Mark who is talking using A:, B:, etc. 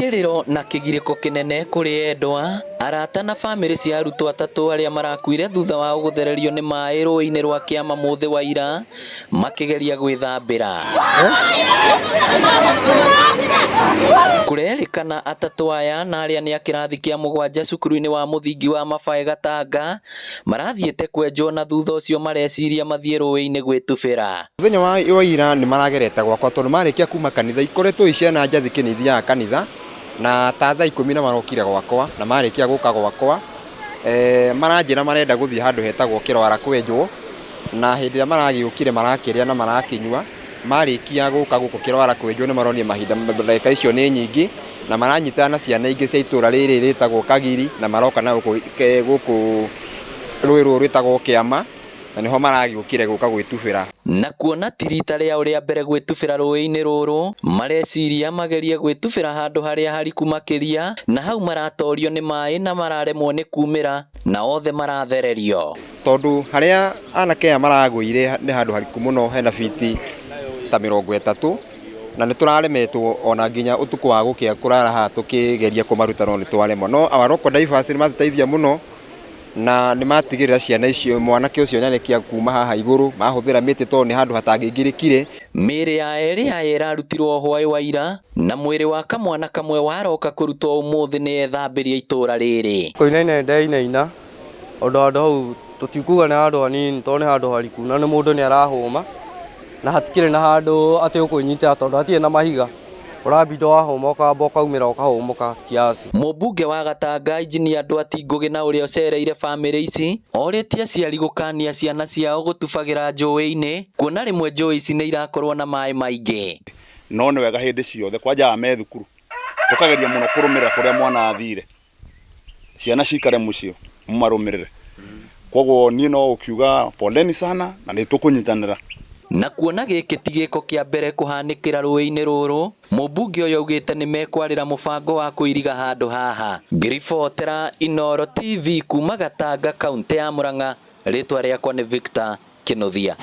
A: Kĩrĩro na kĩgirĩko kĩnene kũrĩ endwa, arata na bamĩrĩ cia arutwo atatũ arĩa marakuire thutha wao gũthererio nĩ maĩ rũĩ-inĩ rwa Kĩama mũthĩ wa ira makĩgeria gwĩthambĩra. Kũrerĩkana atatũ aya na arĩa nĩ a kĩrathi kĩa mũgwanja cukuru-inĩ wa mũthingi wa Mabae Gatanga marathiĩte kwenjwo na thutha ũcio mareciria mathiĩ rũĩ-inĩ gwĩtubĩra.
B: Mũthenya wa ira nĩ maragerete gwakwa tondũ marĩkia kuma kanitha ikoretwo i ciana njathĩki nĩ ithiaga kanitha na ta thaa ikũmi na marokire gwakwa na marĩkia gũka gwakwa maranjĩra marenda gũthiĩ handũ hetagwo Kĩrwara kwenjwo na hĩndĩ ĩrĩa maragĩũkire marakĩrĩa na marakĩnyua marĩkia gũka gũkũ Kĩrwara kwenjwo nĩ maronire mahinda ndagĩka icio nĩ nyingĩ na maranyitana na ciana ingĩ cia itũra rĩrĩ rĩtagwo Kagiri na maroka na gũkũ gũkũ rũĩ rũrũ rwĩtagwo Kĩama na nĩho maragĩũkire gũka gwĩtubĩra.
A: Na kuona ti rita rĩao rĩa mbere gwĩtubĩra rũĩ-inĩ rũrũ, mareciria magerie gwĩtubĩra handũ harĩa hariku makĩria na hau maratorio nĩ maĩ na mararemwo nĩ kumĩra na othe marathererio.
B: Tondũ harĩa anake aya maragũire nĩ handũ hariku mũno hena biti ta 30 na nĩ tũraremetwo ona nginya ũtukũ wa gũkĩa kũrara haha tũkĩgeria kũmaruta no nĩ twaremwo. No our local divers nĩ matũteithia mũno na nĩ matigĩrĩra ciana icio mwanake ũcio nĩarĩkia kuma haha igũrũ mahũthĩra mĩtĩ tondũ nĩ handũ hatangĩingĩrĩkire.
A: Mĩĩrĩ ya erĩ aya ĩrarutirwo hwaĩ wa ira na mwĩrĩ wa kamwana kamwe waroka kũrutwo ũmũthĩ nĩ ethambĩri a itũũra rĩrĩ.
C: Kũinaina nĩndainaina tondũ handũ hau tũtikuga nĩ handũ hanini tondũ nĩ handũ hariku na nĩ mũndũ nĩ arahũma na hatikĩrĩ na handũ atĩ ũkwĩnyitĩra tondũ hatirĩ na mahiga ũrambinda wahũma ũkamba ũkaumĩra ũkahũmũka kiasi.
A: Mũmbunge wa Gatanga Injinia Ndwati Ngũgĩ na ũrĩa ũcereire bamĩrĩ ici orĩtie aciari gũkania ciana ciao gũtubagĩra njũĩ-inĩ kuona rĩmwe njũĩ ici nĩ irakorwo na maĩ maingĩ.
D: No nĩ wega hĩndĩ ciothe kwanja me thukuru tũkageria mũno kũrũmĩrĩra kũrĩa mwana athire, ciana cikare mũciĩ mũmarũmĩrĩre. Koguo niĩ no gũkiuga poleni sana na nĩ tũkũnyitanĩra.
A: Na kuona gĩkĩ ti gĩko kĩa mbere kũhanĩkĩra rũĩ-inĩ rũrũ, mũmbunge ũyũ augĩte nĩ mekwarĩra mũbango wa kũiriga handũ haha. Ngĩribotera Inooro TV kuma Gatanga kauntĩ ya Murang'a, rĩtwa rĩakwa nĩ Victor Kĩnuthia.